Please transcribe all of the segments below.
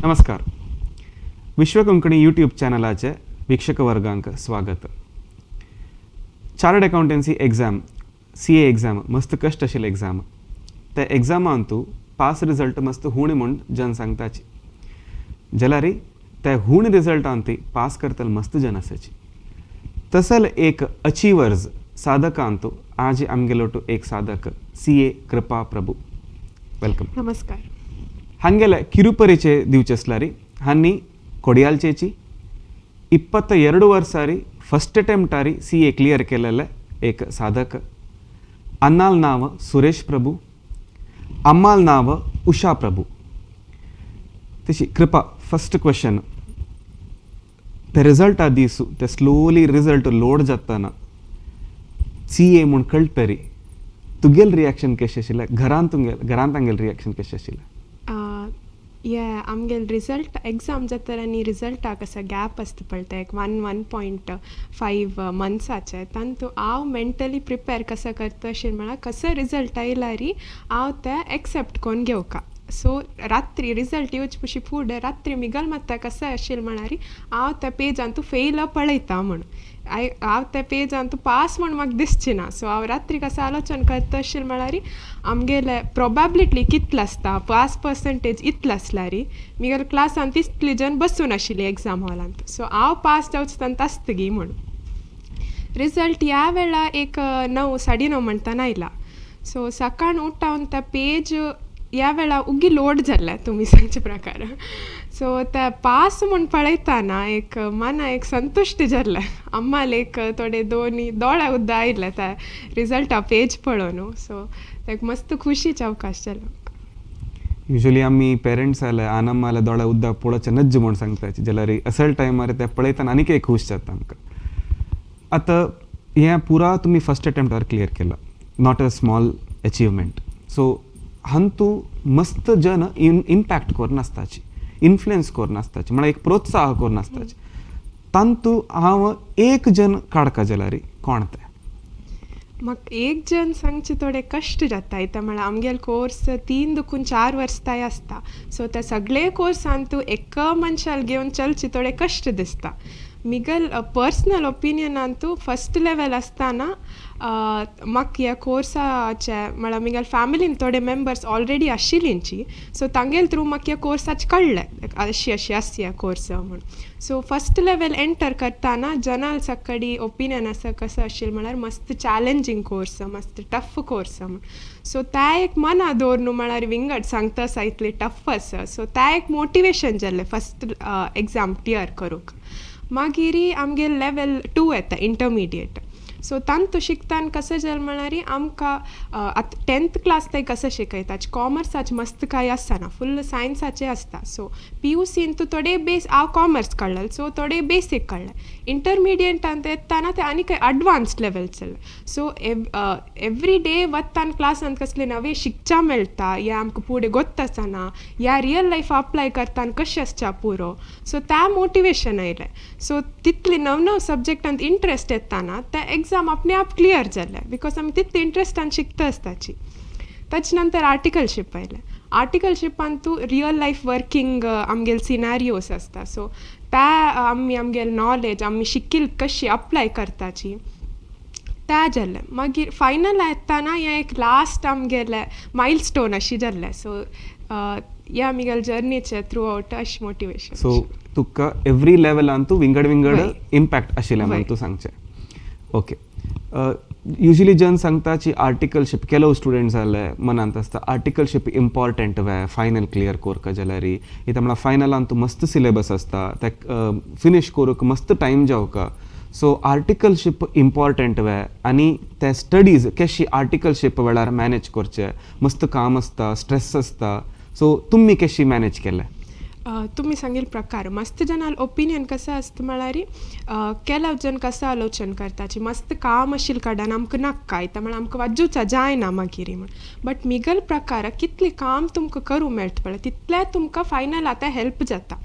नमस्कार. विश्व कोंकणी यूट्यूब चॅनलाचे वीक्षक वर्गांक स्वागत. Chartered accountancy exam, CA exam मस्त कश्ट आशिल्ले एग्जाम. त्या एग्जामान तूं पास रिजल्ट मस्त हुणी म्हूण जन सांगताची, जाल्यार त्या हुणी रिजल्टान ती पास करतले मस्त जन आसाची. तसल एक अचिवर्स साधकांतू आज आमगेलो एक साधक CA कृपा प्रभू. Welcome. नमस्कार. हांगेले ಕಿರುಪರಿಚಯ ದಿವಚೆ ಆಸ್ಲಾರಿ ಹಾನ್ನಿ ಕೊಡಿಯಾಲ್ಚೇಚಿ 22 वर्सारी फर्स्ट अटेम्प्टारी CA clear केलेले एक साधक. अन्नाल नाव सुरेश प्रभू, अम्माल नाव उषा प्रभू. तशी कृपा, फर्स्ट क्वेश्चन, ते रिजल्टा दीस ते स्लोली रिजल्ट लोड जाताना CA म्हूण कळटरी तुगेल रिएक्शन कशें आशिल्लें? घरांत तुगेल घरांत तांगेल रिएक्शन कशें आशिल्लें? ये आमगेले रिजल्ट एग्जाम जाता आनी रिजल्टाक असो गॅप आसता पळय, ते एक 1.5 मंथ्साचे. तातूंत हांव मेंटली प्रिपेर कसो करता अशें म्हळ्यार, कसो रिजल्ट आयल्यारी हांव तें एक्सेप्ट करून घेवका. सो रात्री रिजल्ट येवचे पशी फुडें रात्री मिगल मात्ता कसो आशिल्लें म्हळ्यार, हांव त्या पेजान तूं फेल पळयता म्हूण, हांव त्या पेजान तूं पास म्हूण म्हाका दिसचें ना. सो हांव रात्री कसो आलोचन करता आशिल्लें म्हळ्यार, आमगेले प्रोबेबिलिटी कितलो आसता, पास पर्संटेज इतलो आसल्यार मिगेले क्लासान तितली जन बसून आशिल्ली एग्जाम हॉलांत, सो हांव पास जावचें तांत आसता गी म्हूण. रिजल्ट ह्या वेळा एक 9 9:30 म्हणटाना आयला. सो सकाळ उठावन त्या पेज ह्या वेळा उगी लोड जाल्लें तुमी सांगचे प्रकार. सो ते पास म्हूण पळयतना एक मना एक संतुश्ट जाल्लें. अम्माल एक थोडे दोनी दोळे उद्दां आयले त्या रिजल्टा पेज पळोवन. सो एक मस्त खुशीचे अवकाश जालो. युजली आमी पेरंट्स आले आनम्माले दोळे उद्दाक पळोवचें नज्ज म्हूण सांगताची, जाल्यार असल टायमार ते पळयतना आनीक एक खूश जाता आमकां. आतां हें पुरा तुमी फर्स्ट अटेम्प्टार क्लियर केला, not a small achievement. So हांतू मस्त जन इम्पॅक्ट करून आसताची, इन्फ्लुएन्स करून आसताची, म्हळ्यार एक प्रोत्साह करून आसताची. तांतू हांव एक जन काडका जाल्यार कोण ते? म्हाका एक जन सांगचे थोडे कश्ट जाता. इत्या म्हळ्यार आमगेलो कोर्स 3 दुखून 4 वर्सां आसता. सो त्या सगळे कोर्सान तूं एका मनशाक घेवन चलचे थोडे कश्ट दिसता. मिगल पर्सनल ओपिनियनान तूं फर्स्ट लेवल आसतना म्हाका ह्या कोर्साचे म्हळ्यार मिगेल फॅमिलीन थोडे मेंबर्स ऑलरेडी आशिल्लींची, सो तांगेल थ्रू म्हाका ह्या कोर्साचे कळ्ळें, अशी अशी आसा ह्या कोर्स म्हूण. सो फर्स्ट लेवल एंटर करतना जनाल सकडी ओपिनियन आसा कसो आशिल्लें म्हळ्यार, मस्त चॅलेंजींग कोर्स, मस्त टफ कोर्स म्हूण. सो त्या एक मना दवर न्हू, म्हळ्यार विंगड सांगता आसा इतले टफ आसा, सो त्या एक मोटिवेशन जाल्लें फर्स्ट एग्जाम क्लियर करूंक. मागीर आमगेर लेवल 2 येता, इंटरमिडिएट. सो तांतू शिकताना कशें जालें म्हळ्यार, आमकां आतां 10th class ते कसो शिकयता, कॉमर्साचें मस्त कांय आसना, फुल्ल सायन्साचें आसता. सो PUCन तूं थोडे बेस, हांव कॉमर्स काडलें, सो थोडे बेसीक काडलें. इंटरमिडिएटान येताना ते आनी अडवान्स लेवल चल्लें. सो एवरी डे वतान क्लासान कसले नवे शिकच्या मेळटा, या आमकां फुडें गोत्त आसना, या रियल लायफ अप्लाय करताना कशें आसच्या पुरो. सो त्या मोटिवेशन आयलें. सो तितले नव नव सब्जेक्टांत इंट्रस्ट येताना ते एग्जाम आपणे आप क्लियर जालें, because आमी तितले इंट्रस्टान शिकता आसताची. ताचे नंतर आर्टिकलशीप आयलें. आर्टिकलशिपान तूं रियल लायफ वर्कींग आमगेले सिनारियोस आसता, सो त्या आमी आमगेले नॉलेज आमी शिकील कशी अप्लाय करताची त्या जालें. मागीर फायनल येताना हें एक लास्ट आमगेलें मायल स्टोन अशी जाल्लें. सो ह्या आमगेले जर्नीचे थ्रू आवट अशें मोटिवेशन. सो तुका एवरी लेवलान तूं विंगड विंगड इम्पॅक्ट आशिल्लें म्हूण तूं सांगचें. ओके, युजली जन सांगता की आर्टिकलशीप ಕೆಲವು स्टुडंट्स जाले मनांत आसता आर्टिकलशीप इम्पॉर्टंट वे फायनल क्लियर करका जाल्यार, इत्या म्हळ्यार फायनलान तूं मस्त सिलेबस आसता, ते फिनीश करूंक मस्त टायम जावका. सो आर्टिकलशीप इम्पॉर्टंट वे आनी ते स्टडीज कशी आर्टिकलशीप वेळार मॅनेज करचे? मस्त काम आसता, स्ट्रेस आसता, सो तुमी कशी मॅनेज केलें? तुमी सांगिल्ले प्रकार मस्त जनाल ओपिनियन कसो आसता म्हळ्यार, केलाव जन कसो आलोचन करताची, मस्त काम आशिल्ले कारणान आमकां नाका, इत्या म्हळ्यार आमकां वाजूचा जायना मागीर म्हूण. बट मिगल प्रकार कितलें काम तुमकां करूं मेळटा पळय, तितलें तुमकां फायनल आतां हेल्प जाता.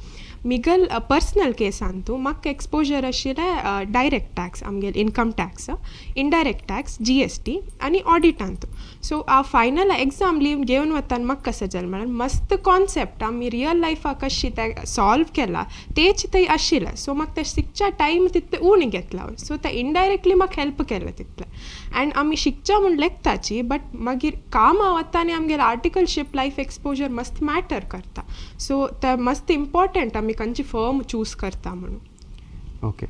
मिगल पर्सनल केसांतू म्हाका एक्सपोजर आशिल्लें डायरेक्ट टॅक्स, आमगेले income tax, indirect tax, GST आनी ऑडिटांतू. सो हांव फायनल एग्जाम लीव घेवन वताना म्हाका कशें जालें म्हळ्यार मस्त कॉन्सेप्ट आमी रियल लायफाक कशी ते सॉल्व केला तेच थंय आशिल्लें. सो म्हाका तें शिकच्या टायम तितलें उणें घेतला, सो तें इनडायरेक्टली म्हाका हेल्प केलें तितलें. अँड आमी शिकच्या म्हूण लेखताची, बट मागीर कामां वता आनी आमगेलें आर्टिकलशीप लायफ एक्सपोजर मस्त मॅटर करता. सो तें मस्त इम्पॉर्टंट आमी खंयची फर्म चूज करता म्हणून. ओके,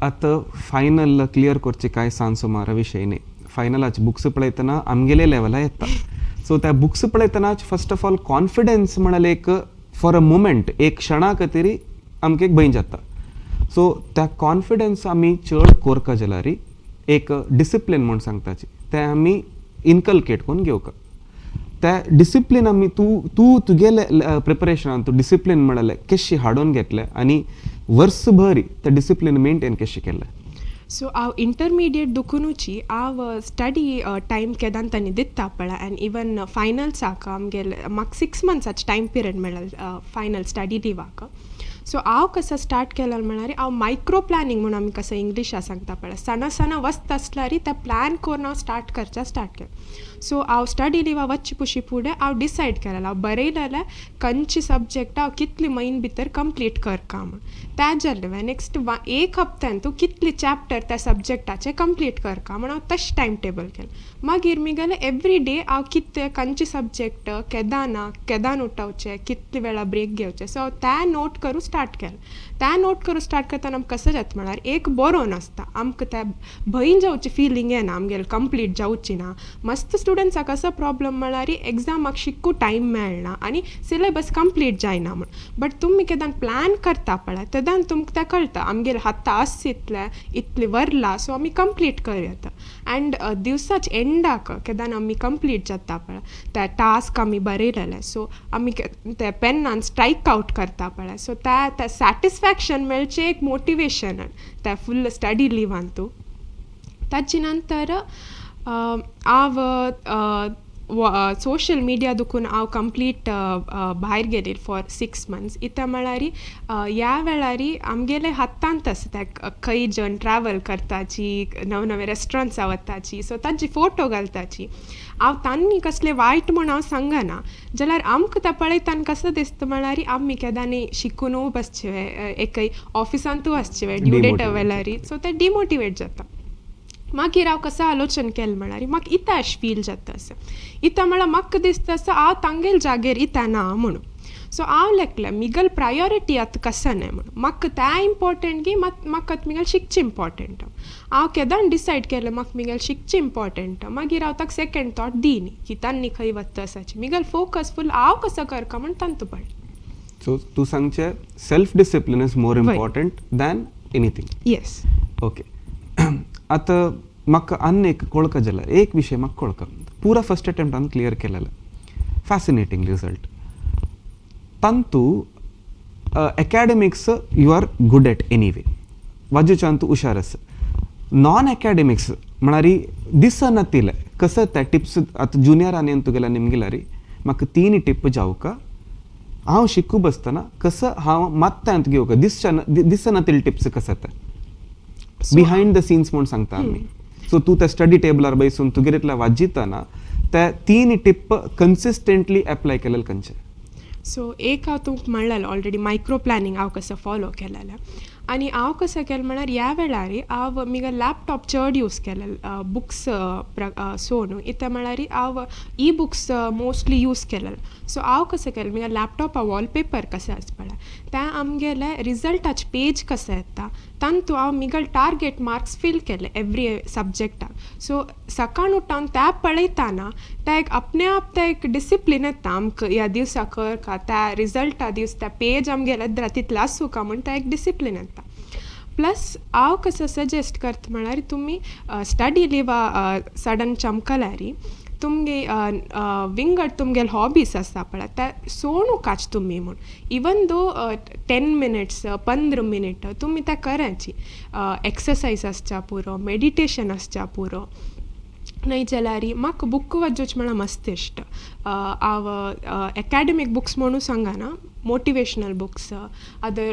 आतां फायनल क्लियर करचे काय सांग सुमार विशय न्ही. फायनलाचे बुक्स पळयतना आमगेले लेवला येता. सो त्या बुक्स पळयतनाच फर्स्ट ऑफ ऑल कॉन्फिडन्स म्हळ्यार एक फॉर अ मुमेंट, एक क्षणा खातीर आमकां एक भंय जाता. सो त्या कॉन्फिडन्स आमी चड कोरका जाल्यार एक डिसिप्लीन म्हूण सांगताची तें आमी इनकल्केट करून घेवका. त्या डिसिप्लीन आमी तूं तूं तुगेले प्रिपरेशनान तूं डिसिप्लीन म्हळ्यार केशी हाडून घेतलें आनी वर्सभर तें डिसिप्लीन मेंटेन कशें केलें? सो हांव इंटरमिडिएट दुकुनूची हांव स्टडी टायम केदान तांणी दिता पळय, आनी इवन फायनल्साक आमगेले म्हाका 6 मंथ्साचे टायम पिरियड मेळ्ळो फायनल स्टडी लिवाक. सो हांव कसो स्टार्ट केलें म्हळ्यार हांव मायक्रो प्लॅनिंग म्हूण आमी कसो इंग्लिशा सांगता पळय, सणा सणा वस्त आसल्यार तें प्लॅन करून हांव स्टार्ट करच्या स्टार्ट केलें. सो हांव स्टडी लिवा वचचे पुशी फुडें हांव डिसायड केलें, हांव बरयलेलें खंयचे सब्जॅक्ट हांव कितले म्हयने भितर कंप्लीट करका म्हूण. त्या जालें नेक्स्ट एक हप्त्यान तूं कितले चॅप्टर त्या सब्जॅक्टाचे कंप्लीट करका म्हूण हांव तशें टायम टेबल केलें. मागीर मुगेलें एवरी डे हांव कितें खंयचे सब्जॅक्ट केदाना केदान उठोवचें, कितले वेळा ब्रेक घेवचें, सो हांव तें नोट करूं स्टार्ट केलें. तें नोट करूं स्टार्ट करतना आमकां कशें जाता म्हळ्यार एक बरोवन आसता, आमकां तें भंय जावचें फिलींग येना आमगेलें कंप्लीट जावची ना. मस्त स्टुडंट्साक असो प्रॉब्लम म्हळ्यार एग्जामाक शिकू टायम मेळना आनी सिलेबस कंप्लीट जायना म्हूण. बट तुमी केदान प्लॅन करता पळय तेदान तुमकां तें कळटा आमगेले हाता आस इतलें इतलें वरला, सो आमी कंप्लीट करूं येता. अँड दिवसाच्या एंडाक केदान आमी कंप्लीट जाता पळय, ते टास्क आमी बरयलेले, सो आमी ते पेनान स्ट्रायक आवट करता पळय, सो त्या सॅटिस्फॅक्शन मेळचें एक मोटिवेशन त्या फुल स्टडी लिवांतू. ताजे नंतर हांव सोशल मिडिया दुखून हांव कंप्लीट भायर गेली फॉर 6 मंथ्स. इत्या म्हळ्यार ह्या वेळार आमगेले हातांत आसा ते खंय जण ट्रॅवल करताची, नवे नवे रेस्टॉरंट्सा वताची, सो तांची फोटो घालताची. हांव तांणी कसलें वायट म्हूण हांव सांगना, जाल्यार आमकां तें पळयतना कसो दिसता म्हळ्यार आमी केदांनी शिकूनू बसचे, एकय ऑफिसांतूय आसचे ड्यू डेटा वेळार, सो ते डिमोटिवेट जाता. मागीर हांव कसो आलोचन केलें म्हळ्यार म्हाका इतां अशें फील जाता अशें इतां म्हळ्यार म्हाका दिसता असो हांव तांगेले जागेर इतां ना म्हणून. सो हांव लेखलें मिगल प्रायोरिटी आतां कसो न्हय म्हणून, म्हाका तें इम्पॉर्टंट की म्हाका आतां मिगेलें शिकचें इम्पॉर्टंट. हांव केदान डिसायड केलें म्हाका मिगेलें शिकचें इम्पॉर्टंट, मागीर हांव ताका सेकंड थॉट दिनी की तांणी खंय वता असाची. मिगेलो फोकस फूल हांव कसो करका म्हूण तांतू पडलें. सो तूं सांगचें self discipline is more important than anything. Yes. Okay, आतां म्हाका आनी एक कळका जाल्यार एक विशय म्हाका कळका, पुरा फर्स्ट अटेम्प्टान क्लियर केलेलें, फॅसिनेटींग रिजल्ट. तांतू academics you are good at anyway, वाजूच्यान तूं हुशार आसा. नॉन एकाडेमिक्स म्हळ्यार दिसना तिलें कसं त्या टिप्स आतां ज्युनियरान येवन तुगेल्या निमगिल्यार म्हाका तीन टिप जावका, हांव शिकू बसतना कसं हांव मात्यांत घेवका दिसच्या दिसना तिले टिप्स कसं ते बिहायंड the scenes म्हूण सांगता आमी. सो तूं त्या स्टडी टेबलार बसून तुगेर इतलें वाजितना ते तीन टिप कन्सिस्टंटली एप्लाय केलेले खंयचे? सो एक हांव तुमकां म्हणलेलें ऑलरेडी, मायक्रो प्लॅनिंग हांव कसो फॉलो केलेलें. आनी हांव कसो केलें म्हळ्यार ह्या वेळार हांव मुगे लॅपटॉप चड यूज केलें बुक्स सोडून. कित्याक म्हळ्यार हांव ई बुक्स मोस्टली यूज केलेले. सो हांव कसो केलें, मुगे लॅपटॉपा वॉलपेपर कसो आसा पळय, तें आमगेलें रिजल्टाचे पेज कसो येता तातूंत हांव मुगेले टार्गेट मार्क्स फील केले एवरी सब्जॅक्टाक. सो सकाळ उठोन तें पळयतना तें एक आपणे आप तें एक डिसिप्लीन येता आमकां, ह्या दिवसा करका त्या रिजल्टा दीस त्या पेज आमगेले तितलें आसूंका म्हूण तें एक डिसिप्लीन येता. प्लस हांव कसो सजेस्ट करता म्हळ्यार तुमी स्टडी लिवा सडन चमकल्यार तुमगे विंगड तुमगेले हॉबीज आसा पळय ते सोडूकाच तुमी म्हूण, इवन दो 10 मिनिट्स, 15 मिनीट तुमी तें करायची. एक्सरसायज आसच्या पुरो, मेडिटेशन आसच्या पुरो. न्हय जाल्यार म्हाका बुक वाचोवचें म्हळ्यार मस्त इश्ट. हांव एकाडेमीक बुक्स म्हणून सांगना, motivational books, other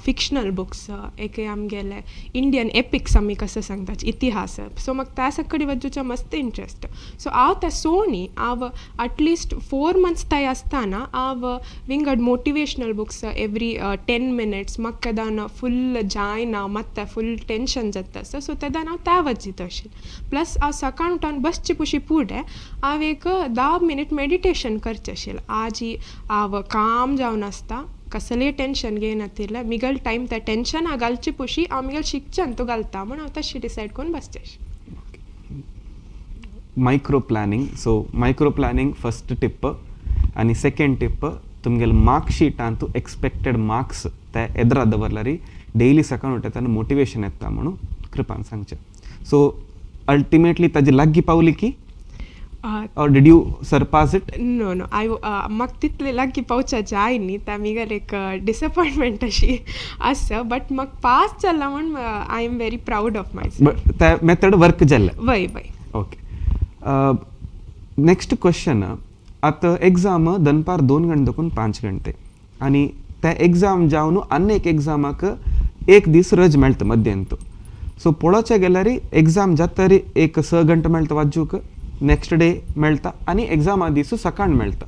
fictional books, एक आमगेले इंडियन एपिक्स आमी कसो सांगता, इतिहास. सो म्हाका त्या सकडी वाचूच्या मस्त इंट्रस्ट. सो हांव त्या सोणी हांव एटलिस्ट 4 मंथ्स ताय आसतना हांव विंगड motivational books every 10 minutes. म्हाका केदान फुल जायना, मात्ता फुल टेंशन जाता, सो तेदान हांव त्या वाचिता अशें. प्लस हांव सकाळ उठोन बसचे पुशी फुडें हांव एक 10 मिनीट मेडिटेशन करचें आशिल्लें. आजी हांव काम जावन आसता, कसलें टेंशन घेयनातिल्लें, मिगल टायम त्या टेंशना घालचे पुशी हांव मिगल शिक्षण तो घालता म्हूण हांव तशें डिसायड करून बसचें. Micro planning. So micro planning first tip आनी सेकेंड टिप, तुमगेले मार्क शीटांतू एक्सपेक्टेड मार्क्स ते एदरा दवरल्यार डेली सकाळ उठताना मोटिवेशन येता म्हणून कृपान सांगचें. सो अल्टिमेटली ताजे लागीं पावली की or did you surpass it? No, I म्हाका तितले लागीं पावच्या जाय न्ही, ता मिगेल एक डिसपॉयंटमेंट अशी आसा, बट म्हाका पास जाला म्हूण I am very proud of my but ते मेथड वर्क जाल्लें? वय वय. Okay, next question. आतां एग्जाम दनपार 2 घंटे देखून 5 घंटे आनी ते एग्जाम जावन आनी एक एग्जामाक एक दीस रज मेळटा मध्यांत. सो पळोवचें गेल्यार एग्जाम जातरी एक 6 घंटे मेळटा वाजूक, नेक्स्ट डे मेळटा आनी एग्जामा दीस सकाळ मेळटा.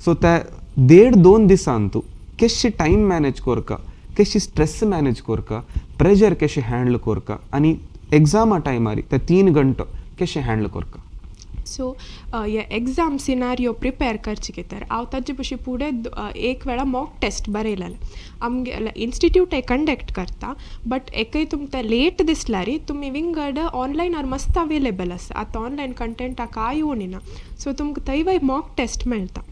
सो त्या देड दोन दिसांतू केशी टायम मॅनेज करका, केशी स्ट्रेस मॅनेज करका, प्रेशर केशें हँडल करका आनी एग्जामा टायमार ते 3 घंटो केशें हँडल करका? सो हे एग्जाम सिनारियो प्रिपेर करचे कित्याक हांव ताजे पशी फुडें एक वेळा मॉक टेस्ट बरयलेलें. आमगेले इन्स्टिट्यूटय कंडक्ट करता, बट एकय तुमकां लेट दिसल्यार तुमी विंगड ऑनलायनार मस्त अवेलेबल आसा. आतां ऑनलायन कंटेंटा कांय उणी ना, सो तुमकां थंय मॉक टेस्ट मेळटा.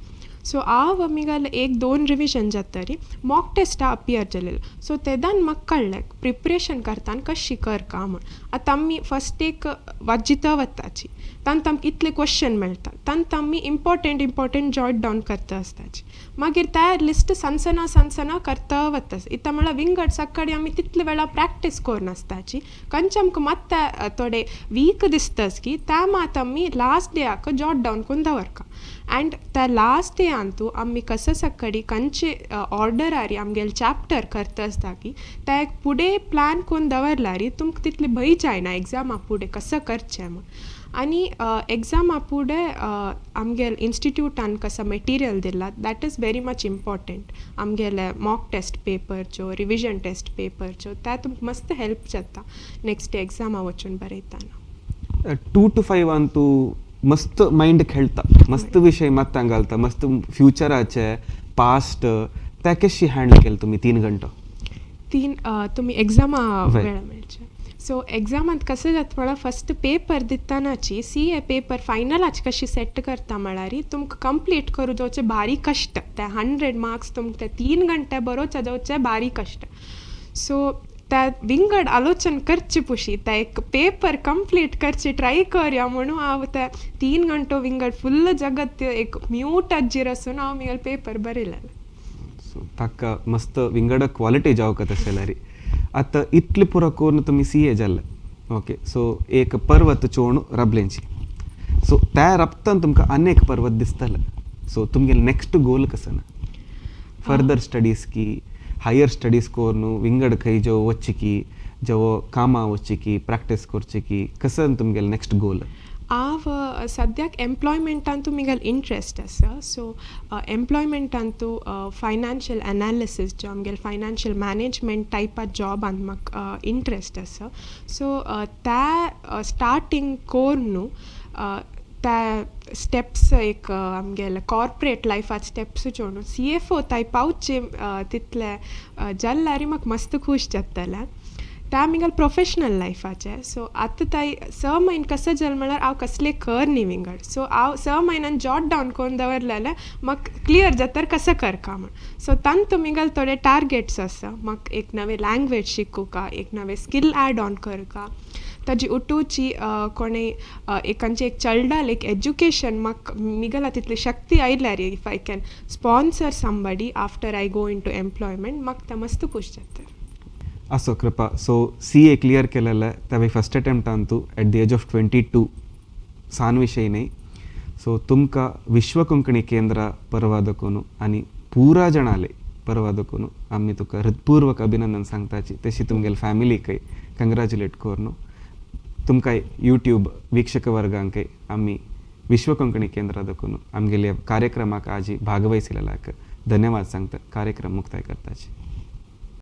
सो हांव मिगल एक दोन रिविजन जातरी मॉक टेस्टा अपियर जालेलें. सो तेदान म्हाका कळ्ळें प्रिपरेशन करताना कशी करका म्हूण. आतां आमी फस्ट एक वाजिता वताची, तांत आमकां इतले क्वेश्चन मेळटा, तांत आमी इम्पॉर्टंट इम्पॉर्टंट जॉट डावन करता आसताची. मागीर त्या लिस्ट सनसना सनसना करता वता. इतां म्हळ्यार विंगड सकाळी आमी तितले वेळा प्रॅक्टीस करून आसताची. खंयचे आमकां मात्ता थोडे वीक दिसतास की त्या मात आमी लास्ट डेयाक जॉट डावन करून दवरका. अँड त्या लास्ट डेयांतू आमी कसं सकाळी खंयचे ऑर्डरारी आमगेले चॅप्टर करता आसता की त्या एक फुडें प्लॅन करून दवरल्यार तुमकां तितली भंय जायना एग्जामा फुडें कसं करचें म्हूण. आनी एग्जामा फुडें आमगेले इन्स्टिट्यूटान कसो मटेरियल दिला, that is very much important. आमगेले मॉक टेस्ट पेपरच्यो, रिविजन टेस्ट पेपरच्यो, त्या तुमकां मस्त हेल्प जाता नेक्स्ट डे एग्जामा वचून बरयतना. 2 टू 5 अंतू मस्त मायंड खेळटा, मस्त विशय मत्तां घालता, मस्त फ्युचराचे पास्ट, त्या कशी हँडल केलं तुमी 3 घंटो? तीन तुमी एग्जामा वेळा मेळचे. सो एग्जामांत कसं जाता म्हळ्यार फस्ट पेपर दितानाची सी ए पेपर फायनलाची कशी सेट करता म्हळ्यार तुमकां कंप्लीट करूं जावचें भारी कश्ट. ते 100 मार्क्स तुमकां ते 3 घंटे बरोवचे जावचे भारी कश्ट. सो त्या विंगड आलोचन करचे पुशी त्या एक पेपर कंप्लीट करची ट्राय करया म्हणून हांव त्या 3 घंटो विंगड फुल्ल जगत एक म्यूट आज्जीर आसून हांव मुगेलो पेपर बरयलेलें. सो ताका मस्त विंगड क्वालिटी जावका तशें जाल्यार. आतां इतले पुरो करून तुमी सी ए जाल्ले, ओके. सो एक पर्वत चोण रबलेंची, सो त्या रबतान तुमकां अनेक पर्वत दिसतले. सो तुमगेले नेक्स्ट गोल कसं ना, फर्दर स्टडीज की हायर स्टडीज करून विंगड खंय जो वच्ची की जो कामां वच्ची की प्रॅक्टीस करची की, कसं तुमगेले नेक्स्ट गोल? हांव सद्याक एम्प्लॉयमेंटान तुमगेल इंट्रस्ट आसा. सो एम्प्लॉयमेंटान तूं फायनान्शियल एनालिसीस जो आमगेले फायनान्शियल मॅनेजमेंट टायपा जॉबान म्हाका इंट्रस्ट आसा. सो त्या स्टार्टींग कोर न्हू त्या स्टेप्स एक आमगेले कॉर्पोरेट लायफात स्टेप्स चोडून सीएफओ ताय पावचे तितले जाल्यार म्हाका मस्त खूश जातलें. त्या मुगेले प्रोफेशनल लायफाचें. सो आतां ताय 6 म्हयने कसो जालें म्हळ्यार हांव कसलें कर न्ही विंगड. सो हांव 6 म्हयन्यान जॉट डावन करून दवरलेलें, म्हाका क्लियर जाता कसो करका म्हूण. सो तांतू मुगेले थोडे टार्गेट्स आसा. म्हाका एक नवे लँग्वेज शिकूका, एक नवे स्कील एड ऑन करका, ताजी उठोवची कोणें एक खंयचें एक चलडाल एक एज्युकेशन म्हाका मिगला तितली शक्ती आयल्यार if I can sponsor somebody after I go into employment, म्हाका तें मस्त खूश जाता. असो कृपा, सो सी ए क्लियर केलेले तवे first अटेम्प्टांतू at the age of 22. सान विशय न्ही. सो तुमकां विश्व कोंकणी केंद्र परवा दखून आनी पुरा जाणाले परवा दखून आमी तुका हृदपूर्वक अभिनंदन सांगताची. तशी तुमगेले फॅमिलीकय कंग्रेच्युलेट करून तुमकां यूट्यूब वीक्षक वर्गांकय आमी विश्व कोंकणी केंद्रा दखून आमगेले कार्यक्रमाक आजी भागवयसिलेल्याक धन्यवाद सांगता कार्यक्रम मुक्ताय करताची.